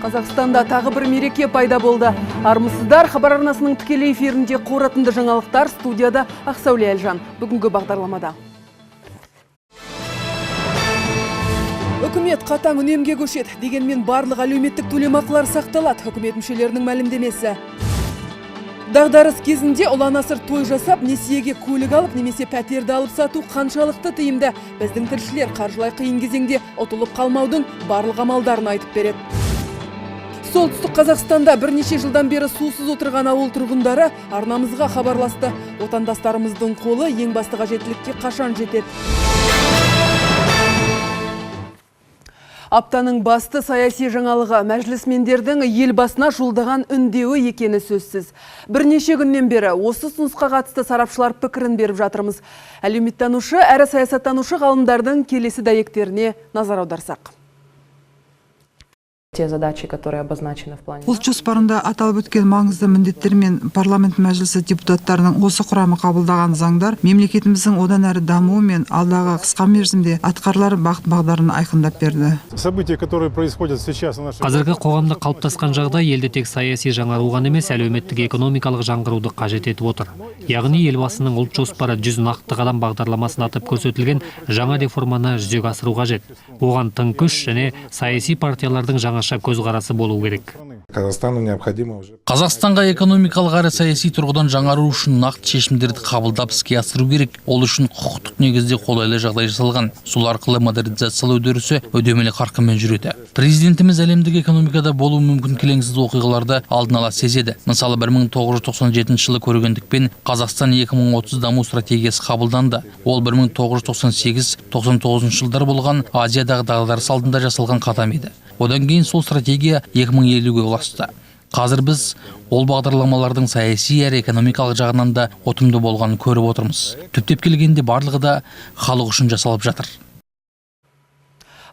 Қазақстанда тағы бір мереке пайда болды. Армысыздар, Хабар арнасының тікелей эфирінде қорытынды жаңалықтар, студияда Ақсәуле Әлжан. Бүгінгі бағдарламада. Үкімет қатаң үнемге көшеді. Дегенмен барлық әлеуметтік төлемақылар сақталады. Үкімет мүшелерінің мәлімдемесі. Дағдарыс кезінде ұлан-асыр той жасап, несиеге көлік алып, немесе пәтерді алып сату қаншалықты тиімді? Біздің тілшілер қаржылай қиын кезеңде ұтылып қалмаудың барлық амалдарын айтып береді. Солтүстік Қазақстанда бірнеше жылдан бері сусыз отырған ауыл тұрғындары арнамызға хабарласты. Отандастарымыздың қолы ең басты қажеттілікке қашан жетеді? Аптаның басты саяси жаңалығы мәжілісмендердің елбасына жолдаған үндеуі екені сөзсіз. Бірнеше күннен бері осы ұсынысқа қатысты сарапшылар пікірін беріп жатырмыз. Әлеуметтанушы әрі саясаттанушы ғалымдардың келесі дәйектеріне назар аударсақ. Те задачи, которые обозначены в плане. Ұлт жоспарында аталып өткен маңызды міндеттер мен парламент мәжілісі депутаттарының осы құрамы қабылдаған заңдар мемлекетіміздің одан әрі дамуы мен алдағы қысқа мерзімде атқарылар бағыт бағдарын айқындап берді. События, которые происходят сейчас на нашей... Қазіргі қоғамда қалыптасқан жағдай елде тек саяси жаңару ғана емес, әлеуметтік экономикалық жаңғыруды қажет етіп отыр. Яғни елбасының ұлт жоспары 100 нақты қадам бағдарламасында атап көрсетілген жаңа реформаны жүзеге асыру қажет. Оған тың күш және саяси партиялардың жаңаша көзқарасы болу керек. Казахстану необходимо уже. Қазақстанға экономикалық әрі саяси тұрғыдан жаңару үшін нақты шешімдерді қабылдап іске асыру керек. Ол үшін құқықтық негізде қолайлы жағдай жасалған. Сол арқылы модернизациялау үдерісі үдемелі қарқынмен жүреді. Президентіміз әлемдік экономикада болуы мүмкін келеңсіз оқиғаларды алдын ала сезеді. Мысалы, 1997 жылы көрегендікпен Қазақстан 2030 даму стратегиясы қабылданды. Ол 1998-99 жылдар болған Азиядағы дағдарыс алдында жасалған қадам еді. Одан кейін сол стратегия 2050-ге ұласты. Қазір біз ол бағдарламалардың саяси әрі экономикалық жағынан да ұтымды болғанын көріп отырмыз. Түптеп келгенде барлығы да халық үшін жасалып жатыр.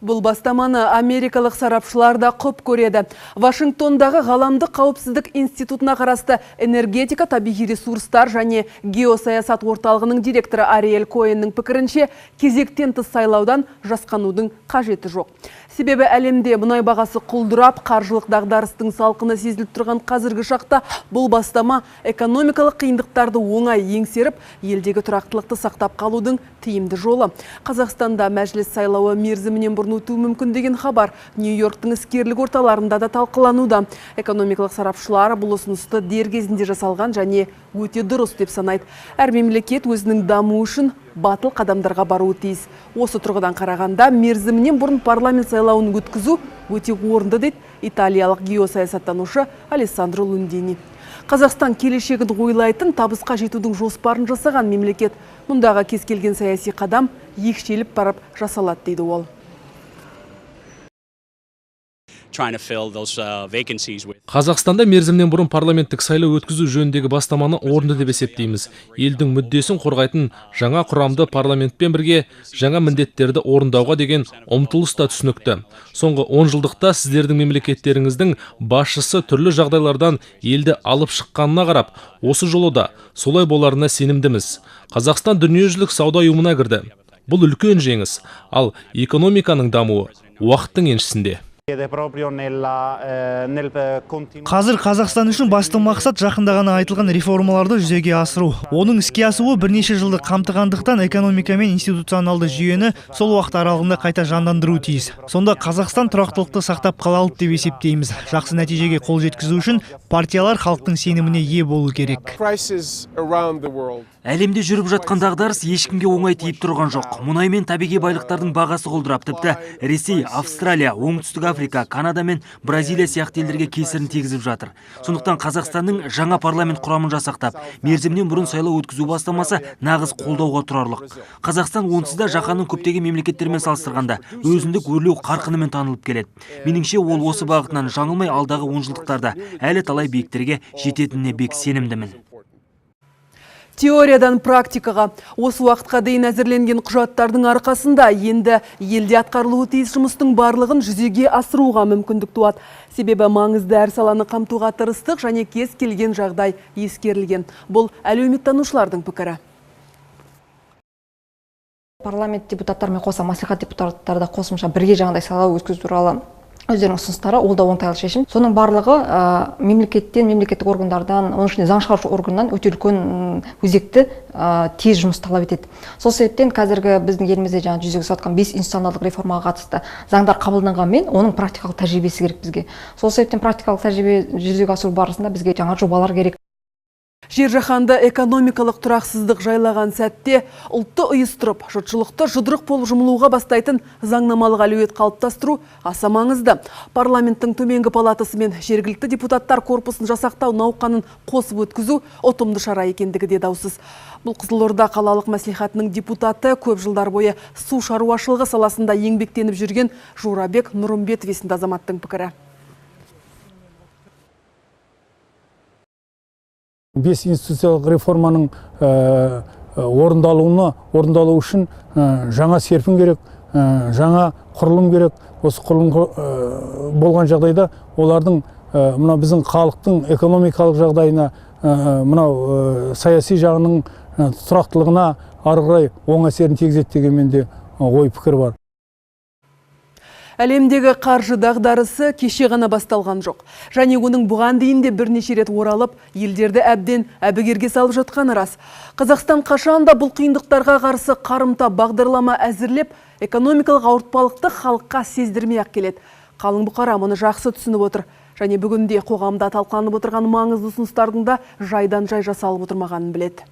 Бұл бастаманы америкалық сарапшылар да құп көреді. Вашингтондағы ғаламдық қауіпсіздік институтына қарасты энергетика, табиғи ресурстар және геосаясат орталығының директоры Ариэль Коэннің пікірінше, кезектен тыс сайлаудан жасқанудың қажеті жоқ. Себебі әлемде мұнай бағасы құлдырап, қаржылық дағдарыстың салқыны сезіліп тұрған қазіргі шақта бұл бастама экономикалық қиындықтарды оңай еңсеріп, елдегі тұрақтылықты сақтап қалудың тиімді жолы. Қазақстанда мәжіліс сайлауы мерзімінен бұрын өтуі мүмкін деген хабар Нью-Йорктың іскерлік орталарында да талқылануда. Экономикалық сарапшылар бұл ұсынысты дер кезінде жасалған және өте дұрыс деп санайды. Әр мемлекет өзінің дамуы үшін батыл қадамдарға баруы тиіс. Осы тұрғыдан қарағанда мерзімінен бұрын парламент сайлауын өткізу өте орынды, дейді италиялық геосаясаттанушы Алессандро Лундини. Қазақстан келешегін ойлайтын, табысқа жетудің жоспарын жасаған мемлекет. Мұндағы кез келген саяси қадам екшеліп барып жасалады, дейді ол. Қазақстанда мерзімнен бұрын парламенттік сайлау өткізу жөніндегі бастаманы орынды деп есептейміз. Елдің мүддесін қорғайтын жаңа құрамды парламентпен бірге жаңа міндеттерді орындауға деген ұмтылыс та түсінікті. Соңғы 10 жылдықта сіздердің мемлекеттеріңіздің басшысы түрлі жағдайлардан елді алып шыққанына қарап, осы жолы да солай боларына сенімдіміз. Қазақстан дүниежүзілік сауда ұйымына кірді. Бұл үлкен жеңіс, ал экономиканың дамуы уақыттың еншісінде. Қазір Қазақстан үшін басты мақсат жақында ғана айтылған реформаларды жүзеге асыру. Оның іске асуы бірнеше жылды қамтығандықтан экономика мен институционалды жүйені сол уақыт аралығында қайта жандандыру тиіс. Сонда Қазақстан тұрақтылықты сақтап қала алды деп есептейміз. Жақсы нәтижеге қол жеткізу үшін партиялар халықтың сеніміне ие болу керек. Әлемде жүріп жатқан дағдарыс ешкімге оңай тиіп тұрған жоқ. Мұнай мен табиғи байлықтардың бағасы құлдырап, тіпті Ресей, Австралия, Оңтүстік Африка, Канада мен Бразилия сияқты елдерге кесірін тигізіп жатыр. Сондықтан Қазақстанның жаңа парламент құрамын жасақтап, мерзімнен бұрын сайлау өткізу бастамасы нағыз қолдауға тұрарлық. Қазақстан онсыз да жаһанның көптеген мемлекеттерімен салыстырғанда өзіндік өрлеу қарқынымен танылып келеді. Меніңше, ол осы бағытынан жаңылмай алдағы онжылдықтарда әлі талай биіктерге жететініне бек сенімдімін. Теориядан практикаға. Осы уақытқа дейін әзірленген құжаттардың арқасында енді елде атқарылуы тиіс жұмыстың барлығын жүзеге асыруға мүмкіндік туады. Себебі маңызды әр саланы қамтуға тырыстық және кез келген жағдай ескерілген. Бұл әлеуметтанушылардың пікірі. Парламент депутаттарымен қоса мәслихат депутаттары да қосымша бірге жаңағыдай сайлау өткізу туралы өздерінің ұсыныстары, ол да оңтайлы шешім. Соның барлығы мемлекеттен, мемлекеттік органдардан, оның ішінде заң шығарушы органнан өте үлкен өзекті тез жұмыс талап етеді. Сол себептен қазіргі біздің елімізде жаңа жүзеге асып жатқан 5 институционалдық реформаға қатысты заңдар қабылданғанмен, оның практикалық тәжірибесі керек бізге. Сол себептен практикалық тәжірибе жүзеге асыру барысында бізге жаңа жобалар керек. Жер жаһанды экономикалық тұрақсыздық жайлаған сәтте ұлтты ұйыстырып, жұртшылықты жұдырық болып жұмылуға бастайтын заңнамалық әлеует қалыптастыру аса маңызды. Парламенттің төменгі палатасы мен жергілікті депутаттар корпусын жасақтау науқанын қосып өткізу ұтымды шара екендігі де даусыз. Бұл Қызылорда қалалық мәслихатының депутаты, көп жылдар бойы су шаруашылығы саласында еңбектеніп жүрген Жорабек Нұрымбетов есімді азаматтың пікірі. 5 институциялық реформаның орындалуы үшін жаңа серпін керек, жаңа құрылым керек. Осы құрылым болған жағдайда олардың мына біздің халықтың экономикалық жағдайына, мынау саяси жағының тұрақтылығына ары қарай оң әсерін тигізеді деген менде ой пікір бар. Әлемдегі қаржы дағдарысы кеше ғана басталған жоқ. Және оның бұған дейін де бірнеше рет оралып, елдерді әбден әбігерге салып жатқаны рас. Қазақстан қашанда бұл қиындықтарға қарсы қарымта бағдарлама әзірлеп, экономикалық ауыртпалықты халыққа сездірмей-ақ келеді. Қалың бұқара мұны жақсы түсініп отыр. Және бүгінде қоғамда талқыланып отырған маңызды ұсыныстардың да жайдан жай жасалып отырмағанын біледі.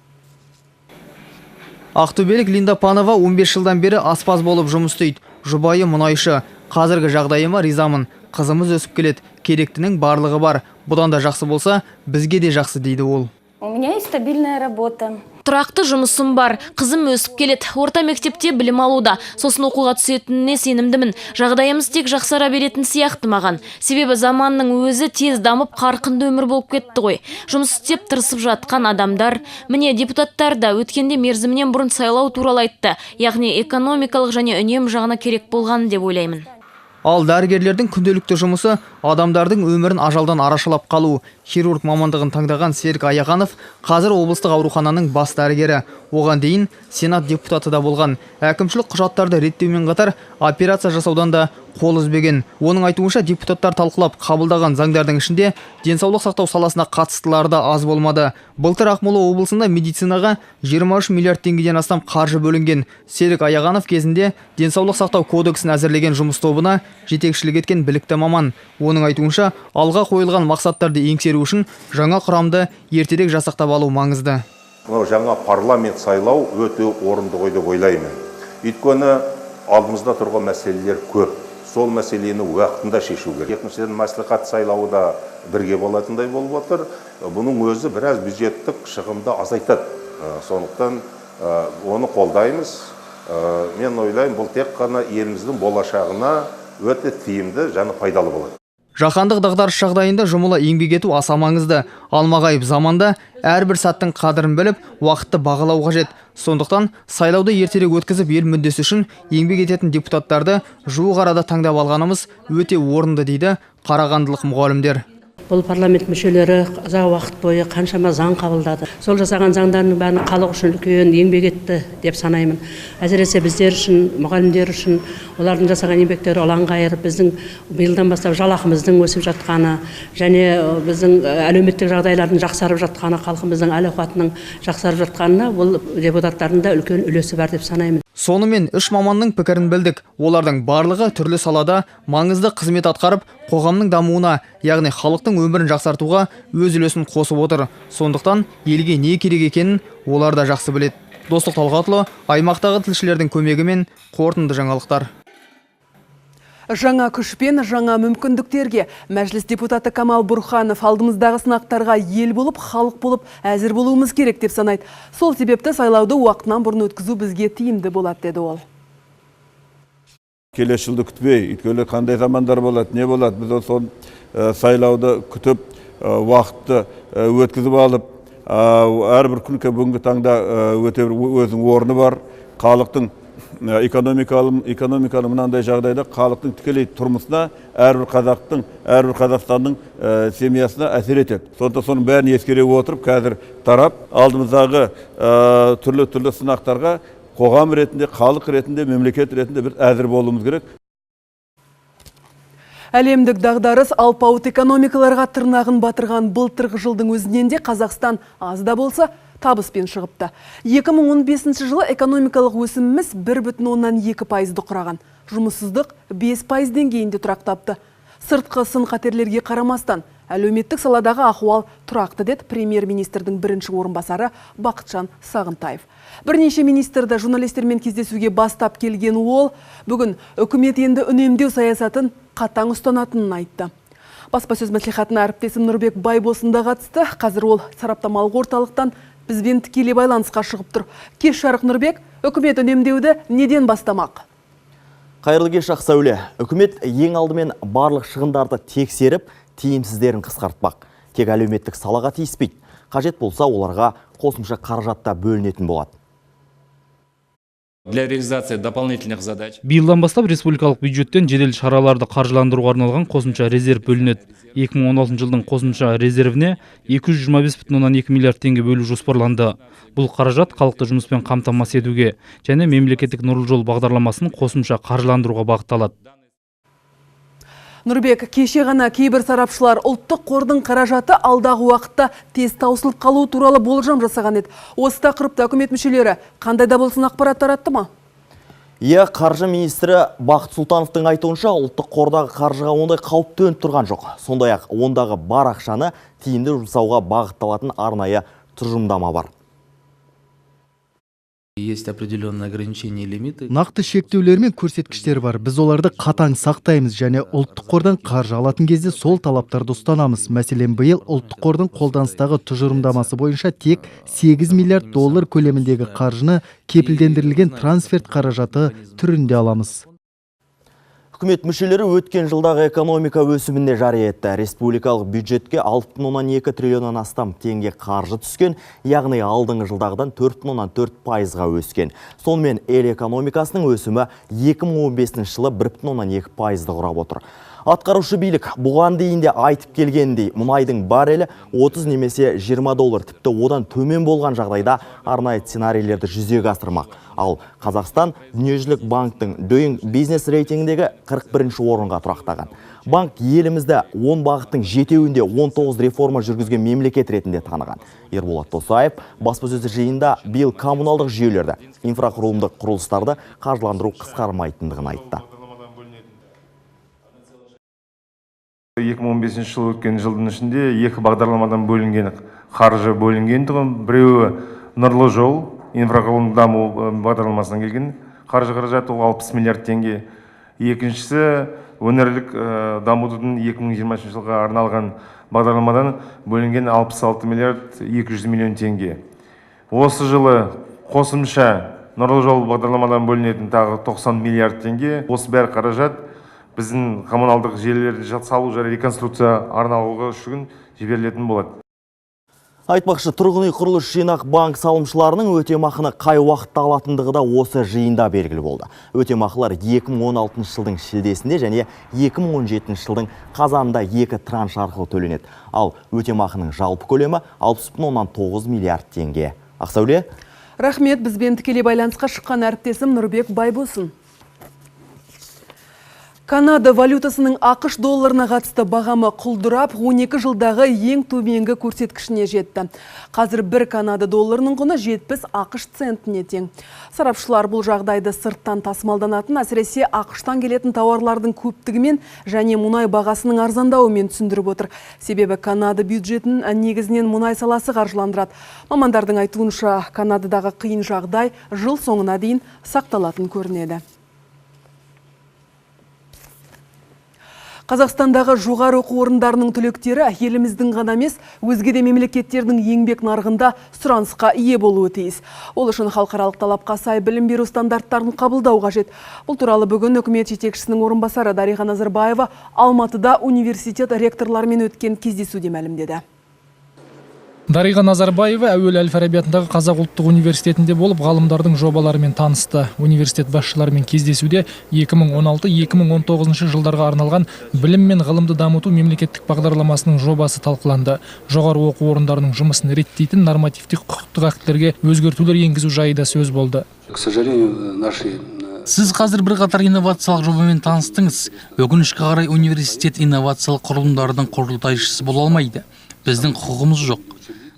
Ақтөбелік Линда Панова 15 жылдан бері аспаз болып жұмыс істейді. Жұбайы мұнайшы. Қазіргі жағдайыма ризамын. Қызымыз өсіп келеді. Керектінің барлығы бар. Бұдан да жақсы болса, бізге де жақсы, дейді ол. У меня есть стабильная работа. Тұрақты жұмысым бар. Қызым өсіп келеді. Орта мектепте білім алуда. Сосын оқуға түсетініне сенімдімін. Жағдайымыз тек жақсара беретін сияқты маған. Себебі заманның өзі тез дамып, қарқынды өмір болып кетті ғой. Жұмыс істеп тырысып жатқан адамдар. Міне, депутаттар да өткенде мерзімінен бұрын сайлау туралы айтты. Яғни экономикалық және үнем жағына керек болған деп ойлаймын. Ал дәрігерлердің күнделікті жұмысы адамдардың өмірін ажалдан арашалап қалу. Хирург мамандығын таңдаған Серік Аяғанов қазір облыстық аурухананың бас дәрігері. Оған дейін сенат депутаты да болған. Әкімшілік құжаттарды реттеумен қатар операция жасаудан да қол үзбеген. Оның айтуынша, депутаттар талқылап қабылдаған заңдардың ішінде денсаулық сақтау саласына қатыстылары да аз болмады. Былтыр Ақмола облысында медицинаға 23 миллиард теңгеден астам қаржы бөлінген. Серік Аяғанов кезінде денсаулық сақтау кодексін әзірлеген жұмыс тобына жетекшілік еткен білікті маман. Оның айтуынша, алға қойылған мақсаттарды еңсеру үшін жаңа құрамды ертерек жасақтап алу маңызды. Мынау жаңа парламент сайлау өте орынды ғой деп ойлаймын. Өйткені алдымызда тұрған мәселелер көп. Сол мәселені уақытында шешу керек. Екіншіден, мәслихат сайлауы да бірге болатындай болып отыр. Бұның өзі біраз бюджеттік шығынды азайтады. Сондықтан оны қолдаймыз. Мен ойлаймын, бұл тек қана еліміздің болашағына өте тиімді және пайдалы болады. Жаһандық дағдарыс жағдайында жұмыла еңбек ету аса маңызды. Алмағайып заманда әрбір сәттің қадірін біліп, уақытты бағалау қажет. Сондықтан сайлауды ертерек өткізіп, ел мүддесі үшін еңбек ететін депутаттарды жуық арада таңдап алғанымыз өте орынды, дейді қарағандылық мұғалімдер. Бұл парламент мүшелері ұзақ уақыт бойы қаншама заң қабылдады. Сол жасаған заңдардың бәрін халық үшін үлкен еңбек етті деп санаймын. Әсіресе біздер үшін, мұғалімдер үшін олардың жасаған еңбектері ұланғайыр. Біздің биылдан бастап жалақымыздың өсіп жатқаны және біздің әлеуметтік жағдайлардың жақсарып жатқаны, халқымыздың әл-ауқатының жақсарып жатқанына бұл депутаттардың да үлкен үлесі бар деп санаймын. Сонымен үш маманның пікірін білдік. Олардың барлығы түрлі салада маңызды қызмет атқарып, қоғамның дамуына, яғни халықтың өмірін жақсартуға өз үлесін қосып отыр. Сондықтан елге не керек екенін олар да жақсы біледі. Достық Талғатұлы, аймақтағы тілшілердің көмегімен қорытынды жаңалықтар. Жаңа күшпен, жаңа мүмкіндіктерге. Мәжіліс депутаты Камал Бұрханов алдымыздағы сынақтарға ел болып, халық болып әзір болуымыз керек деп санайды. Сол себепті сайлауды уақытынан бұрын өткізу бізге тиімді болады, деді ол. Келесі жылды күтпей, өйткені қандай замандар болады, не болады, біз сол сайлауды күтіп, уақытты өткізіп алып, әрбір күн бүгінгі таңда өте өзінің орны бар. Халықтың экономикалы мынандай жағдайда халықтың тікелей тұрмысына, әрбір қазақтың, әрбір Қазақстанның семьясына әсер етеді. Сондықтан соның бәрін ескере отырып, қазір тарап алдымыздағы түрлі-түрлі сынақтарға қоғам ретінде, халық ретінде, мемлекет ретінде бір әзір болуымыз керек. Әлемдік дағдарыс алпауыт экономикаларға тырнағын батырған былтырғы жылдың өзінен де Қазақстан аз да болса табыспен шығыпты. 2015 жылы экономикалық өсіміміз 1,2%-ды құраған. Жұмыссыздық 5% деңгейінде тұрақтапты. Сыртқы сын қатерлерге қарамастан, әлеуметтік саладағы ахуал тұрақты, деді премьер-министрдің бірінші орынбасары Бақытжан Сағынтаев. Бірнеше министрді журналистермен кездесуге бастап келген ол, бүгін үкімет енді үнемдеу саясатын қатаң ұстанатынын айтты. Баспасөз мәслихатына әріптесім Нұрбек Байбосын да қатысты. Қазір ол сараптамалық орталықтан бізбен тікелей байланысқа шығып тұр. Кеш жарық, Нұрбек, үкімет үнемдеуді неден бастамақ? Қайырлы кеш, Ақсәуле. Үкімет ең алдымен барлық шығындарды тексеріп, тиімсіздерін қысқартпақ. Тек әлеуметтік салаға тиіспейді. Қажет болса, оларға қосымша қаражат та бөлінетін болады. Для реализации дополнительных задач. Биылдан бастап республикалық бюджеттен жедел шараларды қаржыландыруға арналған қосымша резерв бөлінеді. 2016 жылдың қосымша резервіне 225,2 миллиард теңге бөлу жоспарланды. Бұл қаражат халықты жұмыспен қамтамасыз етуге және мемлекеттік нұрлы жол бағдарламасын қосымша қаржыландыруға бағытталады. Нұрбек, кеше ғана кейбір сарапшылар ұлттық қордың қаражаты алдағы уақытта тез таусылып қалуы туралы болжам жасаған еді. Осы тақырыпта үкімет мүшелері қандай да болсын ақпарат таратты ма? Иә, қаржы министрі Бақыт Сұлтановтың айтуынша, ұлттық қордағы қаржыға ондай қауіп төніп тұрған жоқ. Сондай-ақ ондағы бар ақшаны тиімді жұмсауға бағытталатын арнайы тұжырымдама бар. Есть определенные ограничения и лимиты. Нақты шектеулер мен көрсеткіштер бар. Біз оларды қатаң сақтаймыз және ұлттық қордан қаржы алатын кезде сол талаптарды ұстанамыз. Мәселен, биыл ұлттық қордың қолданыстағы тұжырымдамасы бойынша тек 8 миллиард доллар көлеміндегі қаржыны кепілдендірілген трансферт қаражаты түрінде аламыз. Үкімет мүшелері өткен жылдағы экономика өсіміне жария етті. Республикалық бюджетке 6,2 триллионнан астам теңге қаржы түскен, яғни алдыңғы жылдағыдан 4,4%-ға өскен. Сонымен ел экономикасының өсімі 2015 жылы 1,2%-ды құрап отыр. Атқарушы билік бұған дейін де айтып келгендей, мұнайдың баррелі 30 немесе 20 доллар, тіпті одан төмен болған жағдайда арнайы сценарийлерді жүзеге асырмақ. Ал Қазақстан Дүниежүзілік банктің Doing Business рейтингіндегі 41-ші орынға тұрақтаған. Банк елімізді 10 бағыттың жетеуінде 19 реформа жүргізген мемлекет ретінде таныған. Ерболат Досаев баспасөз жиында биыл коммуналдық жүйелерді, инфрақұрылымдық құрылыстарды қаржыландыру қысқармайтындығын айтты. 2015 жыл өткен жылдың ішінде екі бағдарламадан бөлінген қаржы бөлінген тұғын. Біреуі Нұрлы жол инфрақұрылымдық даму бағдарламасынан келген қаржы қаражаты, ол 60 миллиард теңге. Екіншісі өңірлік дамудың 2020 жылға арналған бағдарламадан бөлінген 66 миллиард 200 миллион теңге. Осы жылы қосымша Нұрлы жол бағдарламадан бөлінетін тағы 90 миллиард теңге. Осы бәрі қаражат біздің коммуналдық желілерді салу және реконструкция арналуға үшін жіберілетін болады. Айтпақшы, тұрғын үй құрылыс жинақ банк салымшыларының өтемақыны қай уақытта алатындығы да осы жиында белгілі болды. Өтемақылар 2016 жылдың шілдесінде және 2017 жылдың қазанында екі транш арқылы төленеді. Ал өтемақының жалпы көлемі 60,9 миллиард теңге. Ақсәуле? Рахмет, бізбен тікелей байланысқа шыққан әріптесім Нұрбек Байбосын. Канада валютасының ақш долларына қатысты бағамы құлдырап, 12 жылдағы ең төменгі көрсеткішіне жетті. Қазір бір Канада долларының құны 70 ақш центіне тең. Сарапшылар бұл жағдайды сырттан тасымалданатын, әсіресе ақштан келетін тауарлардың көптігімен және мұнай бағасының арзандауымен түсіндіріп отыр. Себебі Канада бюджетін негізінен мұнай саласы қаржыландырады. Мамандардың айтуынша, Канададағы қиын жағдай жыл соңына дейін сақталатын көрінеді. Қазақстандағы жоғары оқу орындарының түлектері еліміздің ғана емес, өзге де мемлекеттердің еңбек нарығында сұранысқа ие болуы тиіс. Ол үшін халықаралық талапқа сай білім беру стандарттарын қабылдау қажет. Бұл туралы бүгін үкімет жетекшісінің орынбасары Дариға Назарбаева Алматыда университет ректорларымен өткен кездесуде мәлімдеді. Дариға Назарбаева әуелі Әл-Фараби атындағы Қазақ ұлттық университетінде болып, ғалымдардың жобаларымен танысты. Университет басшыларымен кездесуде 2016-2019 жылдарға арналған білім мен ғылымды дамыту мемлекеттік бағдарламасының жобасы талқыланды. Жоғары оқу орындарының жұмысын реттейтін нормативтік құқықтық актілерге өзгертулер енгізу жайы да сөз болды. К сожалению, наши Сіз қазір бірқатар инновациялық жобамен таныстыңыз. Өкінішке қарай, университет инновациялық құрылымдардың құрылтайшысы бола алмайды. Біздің құқығымыз жоқ.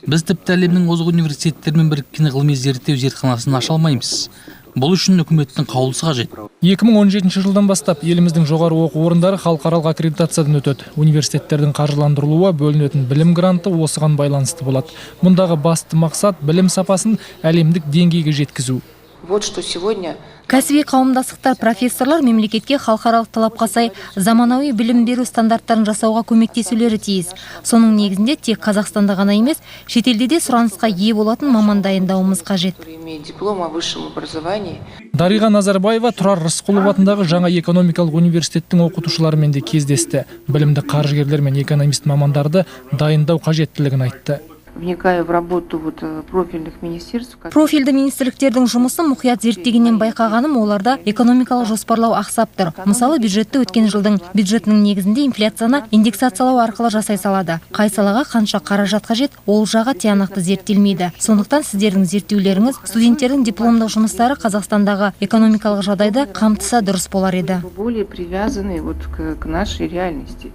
Біз тіпті әлемнің озық университеттерімен біріккен ғылыми зерттеу зертханасын аша алмаймыз. Бұл үшін үкіметтің қаулысы қажет. 2017 жылдан бастап еліміздің жоғары оқу орындары халықаралық аккредитациядан өтеді. Университеттердің қаржыландырылуы, бөлінетін білім гранты осыған байланысты болады. Мұндағы басты мақсат білім сапасын әлемдік деңгейге жеткізу. Вот что сегодня. Кәсіби қауымдастықтар, профессорлар мемлекетке халықаралық талапқа сай заманауи білім беру стандарттарын жасауға көмектесулері тиіс. Соның негізінде тек Қазақстанда ғана емес, шетелде де сұранысқа ие болатын маман дайындауымыз қажет. Имеет диплом о высшем образовании. Дариға Назарбаева Тұрар Рысқұлов атындағы жаңа экономикалық университеттің оқытушыларымен де кездесті. Білімді қаржыгерлер мен экономист мамандарды дайындау қажеттілігін айтты. Вникая в работу вот профильных министерств. Профильді министрліктердің жұмысын мұқият зерттегеннен байқағаным, оларда экономикалық жоспарлау ақсап тұр. Мысалы, бюджетті өткен жылдың бюджетінің негізінде инфляцияны индексациялау арқылы жасай салады. Қай салаға қанша қаражат қажет, ол жағы тиянақты зерттелмейді. Сондықтан сіздердің зерттеулеріңіз, студенттердің дипломдық жұмыстары Қазақстандағы экономикалық жағдайды қамтыса, дұрыс болар еді. Более привязаны вот к нашей реальности.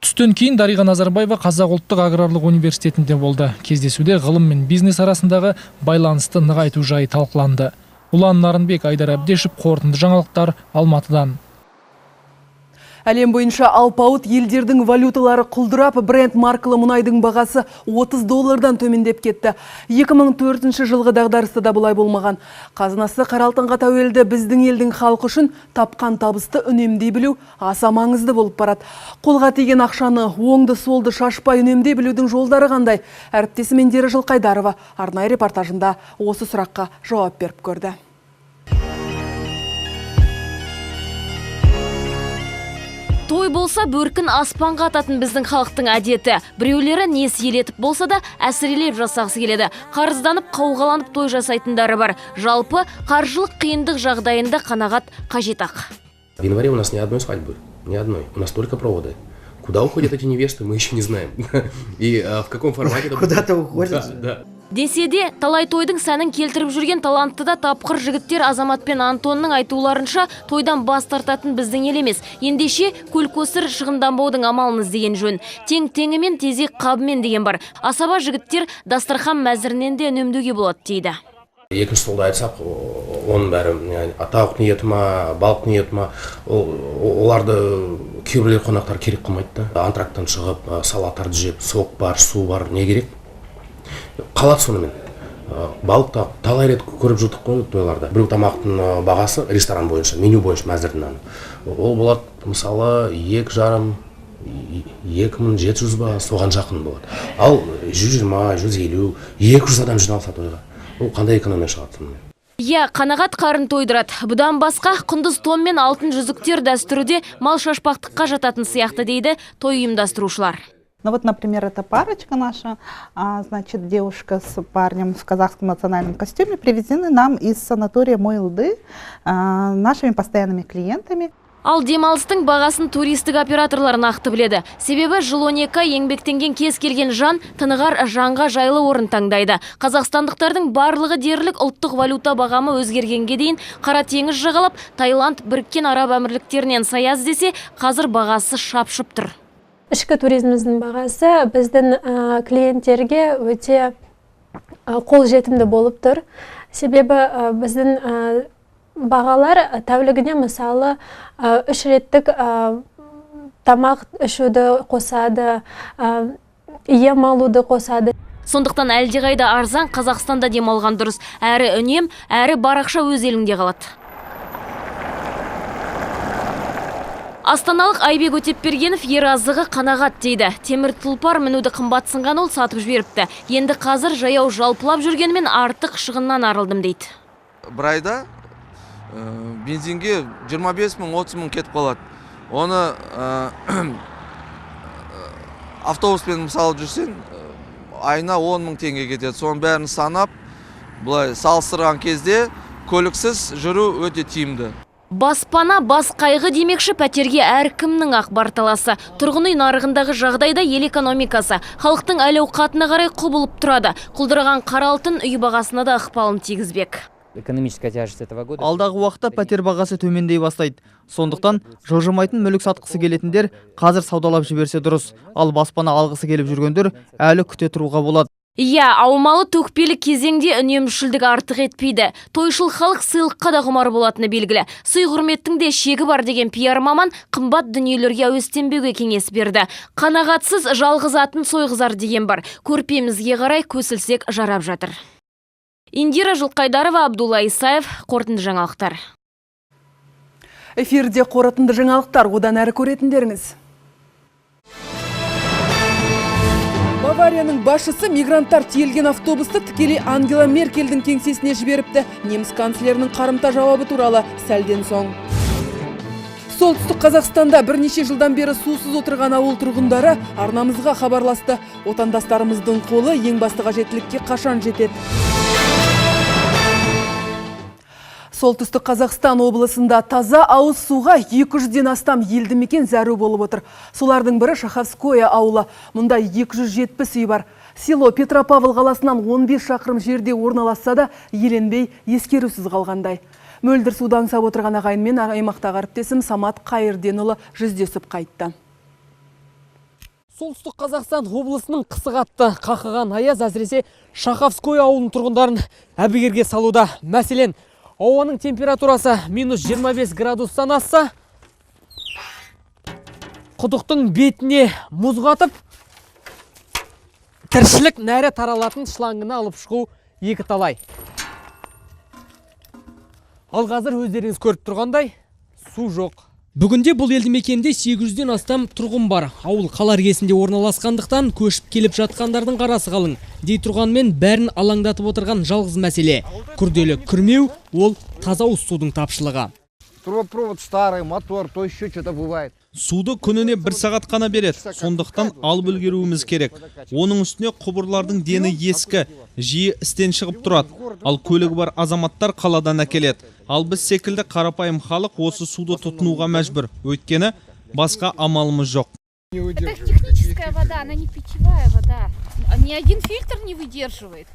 Түстен кейін Дариға Назарбаева Қазақ ұлттық аграрлық университетінде болды. Кездесуде ғылым мен бизнес арасындағы байланысты нығайту жайы талқыланды. Ұлан Нарынбек, Айдар Әбдешев, «Қорытынды жаңалықтар», Алматыдан. Әлем бойынша алпауыт елдердің валюталары құлдырап, Брент маркалы мұнайдың бағасы 30 доллардан төмендеп кетті. 2004 жылғы дағдарыста да бұлай болмаған. Қазынасы қара алтынға тәуелді біздің елдің халқы үшін тапқан табысты үнемдей білу аса маңызды болып барады. Қолға тиген ақшаны оңды солды шашпай үнемдей білудің жолдары қандай? Әріптесім Индира Жылқайдарова арнайы репортажында осы сұраққа жауап беріп көрді. Той болса, бөркін аспанға ататын біздің халықтың әдеті. Біреулері несиелетіп болса да, әсірелеп жасағысы келеді. Қарызданып, қауғаланып той жасайтындары бар. Жалпы, қаржылық қиындық жағдайында қанағат қажет ақ. В январе у нас ни одной свадьбы, ни одной. У нас только проводы. Куда уходят эти невесты, мы еще не знаем. И в каком формате... Куда-то уходят. Да, да. Десе де, талай тойдың сәнін келтіріп жүрген талантты да тапқыр жігіттер Азамат пен Антонның айтуларынша, тойдан бас тартатын біздің ел емес. Ендеше, көл-көсір шығынданбаудың амалын іздеген жөн. Тең теңімен, тезек қабымен деген бар. Асаба жігіттер дастархан мәзірінен де үнемдеуге болады дейді. Екінші столда айтсақ, оның бәрі тауық ниеті ма, балық ниеті ма, оларды кейбіреулер қонақтар керек қылмайды да. Антрактан шығып, салаттарды жеп, сок бар, су бар, не керек? Қалады сонымен. Балық та талай рет көріп жүрдік қой тойларда. Біреу тамақтың бағасы ресторан бойынша, меню бойынша мәзірдің наны. Ол болады, мысалы, 2,5, 2700 ба, соған жақын болады. Ал 120, 150, 200 адам жиналса тойға, ол қандай экономия шығады сонымен? Иә, қанағат қарын тойдырады. Бұдан басқа құндыз тон мен алтын жүзіктер дәстүрі де мал шашпақтыққа жататын сияқты дейді той ұйымдастырушылар. Ну вот, например, эта парочка наша, значит, девушка с парнем в казахском национальном костюме, привезены нам из санатория Мойылды нашими постоянными клиентами. Ал демалыстың бағасын туристік операторлар нақты біледі. Себебі жыл 12 ай еңбектенген кез келген жан тынығар жанға жайлы орын таңдайды. Қазақстандықтардың барлығы дерлік ұлттық валюта бағамы өзгергенге дейін Қара теңіз жағалап, Таиланд, Біріккен Араб Әмірліктерінен саяз десе, қазір бағасы шапшып тұр. Ішкі туризміміздің бағасы біздің клиенттерге өте қолжетімді болып тұр. Себебі біздің бағалар тәулігіне, мысалы, 3 реттік тамақ ішуді қосады, ем алуды қосады. Сондықтан әлдеқайда арзан Қазақстанда демалған дұрыс. Әрі үнем, әрі бар ақша өз еліңде қалады. Астаналық Айбек Өтепбергенов ер азығы қанағат дейді. Темір тұлпар мінуді қымбатсынған ол сатып жіберіпті. Енді қазір жаяу жалпылап жүргенімен артық шығыннан арылдым дейді. Бір айда бензинге 25 мың, 30 мың кетіп қалады. Оны автобуспен мысалы жүрсең, айына 10 мың теңге кетеді. Соның бәрін санап, былай салыстырған кезде көліксіз жүру өте тиімді. Баспана бас қайғы демекші, пәтерге әркімнің ақ бар таласы. Тұрғын үй нарығындағы жағдайда ел экономикасы халықтың әл-ауқатына қарай құбылып тұрады. Құлдыраған қара алтын үй бағасына да ықпалын тигізбек. Экономическая тяжесть этого года. Алдағы уақытта пәтер бағасы төмендей бастайды. Сондықтан жылжымайтын мүлік сатқысы келетіндер қазір саудалап жіберсе дұрыс. Ал баспана алғысы келіп жүргендер әлі күте тұруға болады. Иә, аумалы төкпелі кезеңде үнемшілдік артық етпейді. Тойшыл халық сыйлыққа да құмар болатыны белгілі. Сый құрметтің де шегі бар деген пиар маман қымбат дүниелерге әуестенбеуге кеңес берді. Қанағатсыз жалғыз атын сойғызар деген бар. Көрпемізге қарай көсілсек жарап жатыр. Индира Жылқайдарова, Абдулла Исаев, Қорытынды жаңалықтар. Эфирде қорытынды жаңалықтар, одан әрі көретіндеріңіз. Баварияның басшысы мигранттар тиелген автобусты тікелей Ангела Меркельдің кеңсесіне жіберіпті. Неміс канцлерінің қарымта жауабы туралы сәлден соң. Солтүстік Қазақстанда бірнеше жылдан бері сусыз отырған ауыл тұрғындары арнамызға хабарласты. Отандастарымыздың қолы ең басты қажеттілікке қашан жетеді? Солтүстік Қазақстан облысында таза ауыз суға 200-ден астам елді мекен зәру болып отыр. Солардың бірі Шаховское ауылы. Мұнда 270 үй бар. Село Петропавл қаласынан 15 шақырым жерде орналасса да, еленбей ескерусіз қалғандай. Мөлдір суды аңсап отырған ағайынмен аймақтағы әріптесім Самат Қайырденұлы жүздесіп қайтты. Солтүстік Қазақстан облысының қысы қатты, қақыған аяз әсіресе Шаховское ауылының тұрғындарын әбігерге салуда. Мәселен, ауаның температурасы минус 25 градустан асса, құдықтың бетіне мұз қатып, тіршілік нәрі таралатын шлангыны алып шығу екі талай. Ал қазір өздеріңіз көріп тұрғандай, су жоқ. Бүгінде бұл елді мекенде 800-ден астам тұрғын бар. Ауыл қала іргесінде орналасқандықтан көшіп келіп жатқандардың қарасы қалың. Дей тұрғанмен бәрін алаңдатып отырған жалғыз мәселе. Күрделі күрмеу, ол таза ауыз судың тапшылығы. Трубопровод старый, мотор, то еще что-то бывает. Суды күніне бір сағат қана береді, сондықтан алып үлгеруіміз керек. Оның үстіне құбырлардың дені ескі, жиі істен шығып тұрады. Ал көлігі бар азаматтар қаладан әкеледі. Ал біз секілді қарапайым халық осы суды тұтынуға мәжбүр. Өйткені басқа амалымыз жоқ. Это техническая вода, она не питьевая вода. Ни один фильтр не выдерживает.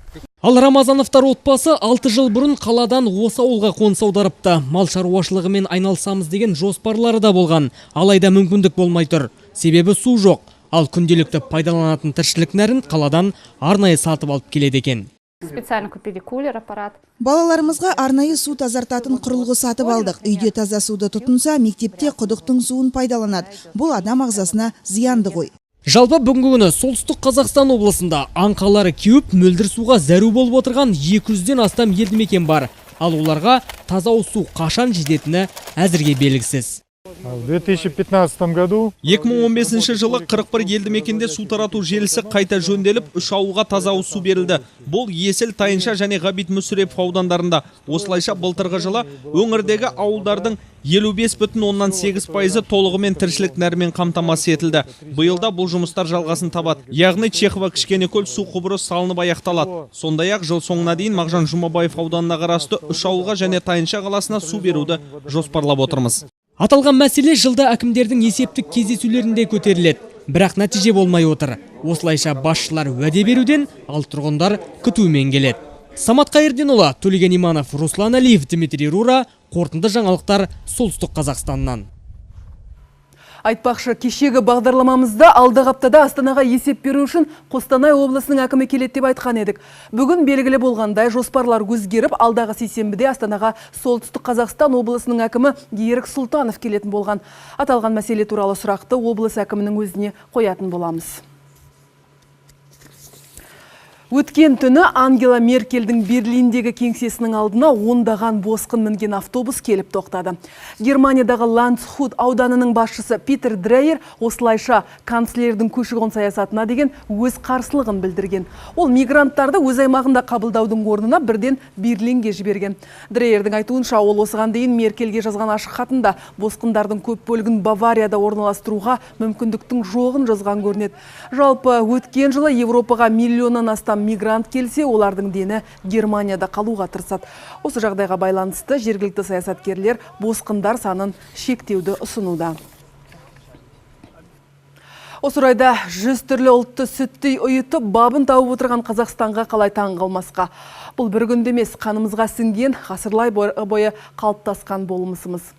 Ал Рамазановтар отбасы 6 жыл бұрын қаладан осы ауылға қоныс аударыпты. Мал шаруашылығымен айналысамыз деген жоспарлары да болған. Алайда мүмкіндік болмай тұр. Себебі су жоқ. Ал күнделікті пайдаланатын тіршілік нәрін қаладан арнайы сатып алып келеді екен. Специально купили кулер, аппарат. Балаларымызға арнайы су тазартатын құрылғы сатып алдық. Үйде таза суды тұтынса, мектепте құдықтың суын пайдаланады. Бұл адам ағзасына зиянды ғой. Жалпы бүгінгі күні Солтүстік Қазақстан облысында аңқалары кеуіп, мөлдір суға зәру болып отырған 200-ден астам елді мекен бар. Ал оларға таза ауыз су қашан жететіні әзірге белгісіз. В 2015 году 2015 жылы 41 елді мекенде су тарату желісі қайта жөнделіп, 3 ауылға таза ауыз су берілді. Бұл Есіл, Тайынша және Ғабит Мүсірепов аудандарында. Осылайша былтырғы жылы өңірдегі ауылдардың 55,8% толығымен тіршілік нәрімен қамтамасыз етілді. Биыл да бұл жұмыстар жалғасын табады. Яғни Чехова Кішкенекөл су құбыры салынып аяқталады. Сондай-ақ жыл соңына дейін Мағжан Жұмабаев ауданына қарасты 3 ауылға және Тайынша қаласына су беруді жоспарлап отырмыз. Аталған мәселе жылда әкімдердің есептік кездесулерінде көтеріледі. Бірақ нәтиже болмай отыр. Осылайша басшылар уәде беруден, ал тұрғындар күтумен келеді. Самат Қайырденұлы, Төлеген Иманов, Руслан Әлиев, Дмитрий Рура, Қорытынды жаңалықтар, Солтүстік Қазақстаннан. Айтпақшы, кешегі бағдарламамызда алдағы аптада Астанаға есеп беру үшін Қостанай облысының әкімі келеді деп айтқан едік. Бүгін белгілі болғандай жоспарлар өзгеріп, алдағы сейсенбіде Астанаға Солтүстік Қазақстан облысының әкімі Ерік Сұлтанов келетін болған. Аталған мәселе туралы сұрақты облыс әкімінің өзіне қоятын боламыз. Өткен түні Ангела Меркельдің Берлиндегі кеңсесінің алдына ондаған босқын мінген автобус келіп тоқтады. Германиядағы Ландсхут ауданының басшысы Питер Дрейер осылайша канцлердің көші-қон саясатына деген өз қарсылығын білдірген. Ол мигранттарды өз аймағында қабылдаудың орнына бірден Берлинге жіберген. Дрейердің айтуынша, ол осыған дейін Меркельге жазған ашық хатында босқындардың көп бөлігін Баварияда орналастыруға мүмкіндіктің жоғын жазған көрінеді. Жалпы өткен жылы Европаға миллионнан астам мигрант келсе, олардың дені Германияда қалуға тырысады. Осы жағдайға байланысты жергілікті саясаткерлер босқындар санын шектеуді ұсынуда. Осы орайда 100 түрлі ұлтты сүттей ұйытып, бабын тауып отырған Қазақстанға қалай таң қалмасқа. Бұл бір күнде емес, қанымызға сіңген, ғасырлар бойы қалыптасқан болмысымыз.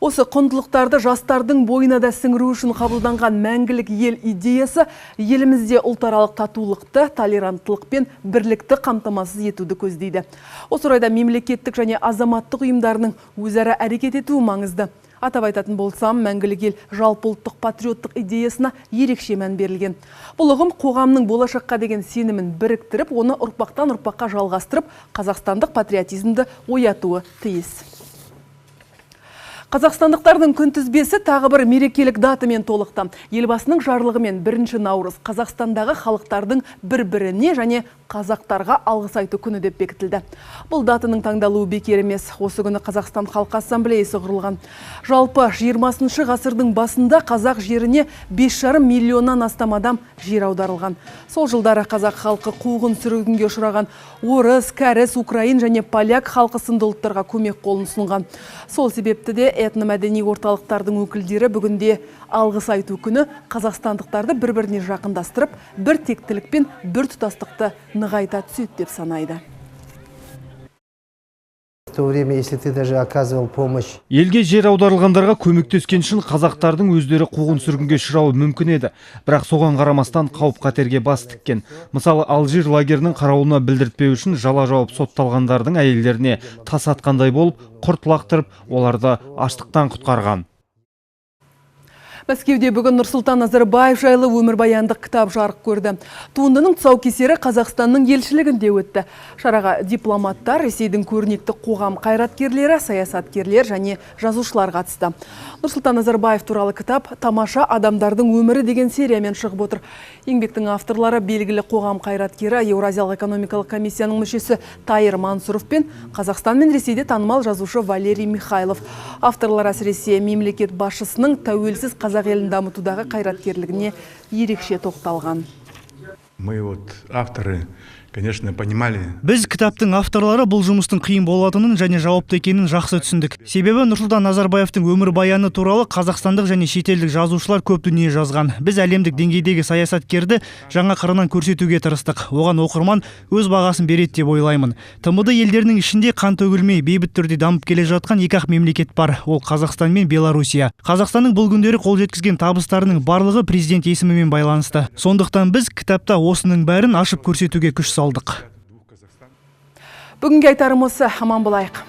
Осы құндылықтарды жастардың бойына да сіңіру үшін қабылданған мәңгілік ел идеясы елімізде ұлтаралық татулықты, толеранттылық пен бірлікті қамтамасыз етуді көздейді. Осы орайда мемлекеттік және азаматтық ұйымдарының өзара әрекет етуі маңызды. Атап айтатын болсам, мәңгілік ел жалпыұлттық патриоттық идеясына ерекше мән берілген. Бұл ұғым қоғамның болашаққа деген сенімін біріктіріп, оны ұрпақтан ұрпаққа жалғастырып, қазақстандық патриотизмді оятуы тиіс. Қазақстандықтардың күнтізбесі тағы бір мерекелік датамен толықты. Елбасының жарлығымен 1 наурыз Қазақстандағы халықтардың бір-біріне және қазақтарға алғыс айту күні деп бекітілді. Бұл датаның таңдалуы бекер емес. Осы күні Қазақстан Халқы Ассамблеясы құрылған. Жалпы 20 ғасырдың басында қазақ жеріне 5,5 миллионнан астам адам жер аударылған. Сол жылдары қазақ халқы қуғын сүргінге ұшыраған орыс, кәріс, украин және поляк халқы сынды ұлттарға көмек қолын ұсынған. Сол себепті де этномәдени орталықтардың өкілдері бүгінде алғыс айту күні қазақстандықтарды бір-біріне жақындастырып, бір тектілік пен бір тұтастықты нығайта түседі деп санайды. В то время, если ты даже оказывал помощь Елге жер аударылғандарға көмектескен үшін қазақтардың өздері қуғын сүргінге ұшырауы мүмкін еді. Бірақ соған қарамастан қауіп қатерге бас тіккен. Мысалы, Алжир лагерінің қарауылына білдіртпеу үшін жала жауып сотталғандардың әйелдеріне тас атқандай болып, құрт лақтырып, оларды аштықтан құтқарған. Мәскеуде бүгін Нұрсұлтан Назарбаев жайлы өмірбаяндық кітап жарық көрді. Туындының тұсаукесері Қазақстанның елшілігінде өтті. Шараға дипломаттар, Ресейдің көрнекті қоғам қайраткерлері, саясаткерлер және жазушылар қатысты. Нұрсұлтан Назарбаев туралы кітап «Тамаша адамдардың өмірі» деген сериямен шығып отыр. Еңбектің авторлары белгілі қоғам қайраткері, Еуразиялық экономикалық комиссияның мүшесі Тайыр Мансұров пен Қазақстан мен Ресейде танымал жазушы Валерий Михайлов. Авторлар әсіресе мемлекет басшысының тәуелсіз қазақ елін дамытудағы қайраткерлігіне ерекше тоқталған. Мы вот авторы, конечно, понимали. Біз, кітаптың авторлары, бұл жұмыстың қиын болатынын және жауапты екенін жақсы түсіндік. Себебі Нұрсұлтан Назарбаевтың өмірбаяны туралы қазақстандық және шетелдік жазушылар көп дүние жазған. Біз әлемдік деңгейдегі саясаткерді жаңа қырынан көрсетуге тырыстық. Оған оқырман өз бағасын береді деп ойлаймын. ТМД елдерінің ішінде қан төгілмей бейбіт түрде дамып келе жатқан екі ақ мемлекет бар. Ол Қазақстан мен Белоруссия. Қазақстанның бұл күндері қол жеткізген табыстарының барлығы президент есімімен байланысты. Сондықтан біз кітапта осының бәрін ашып көрсетуге күш салдық. Бүгінге айтарым осы, аман болайық.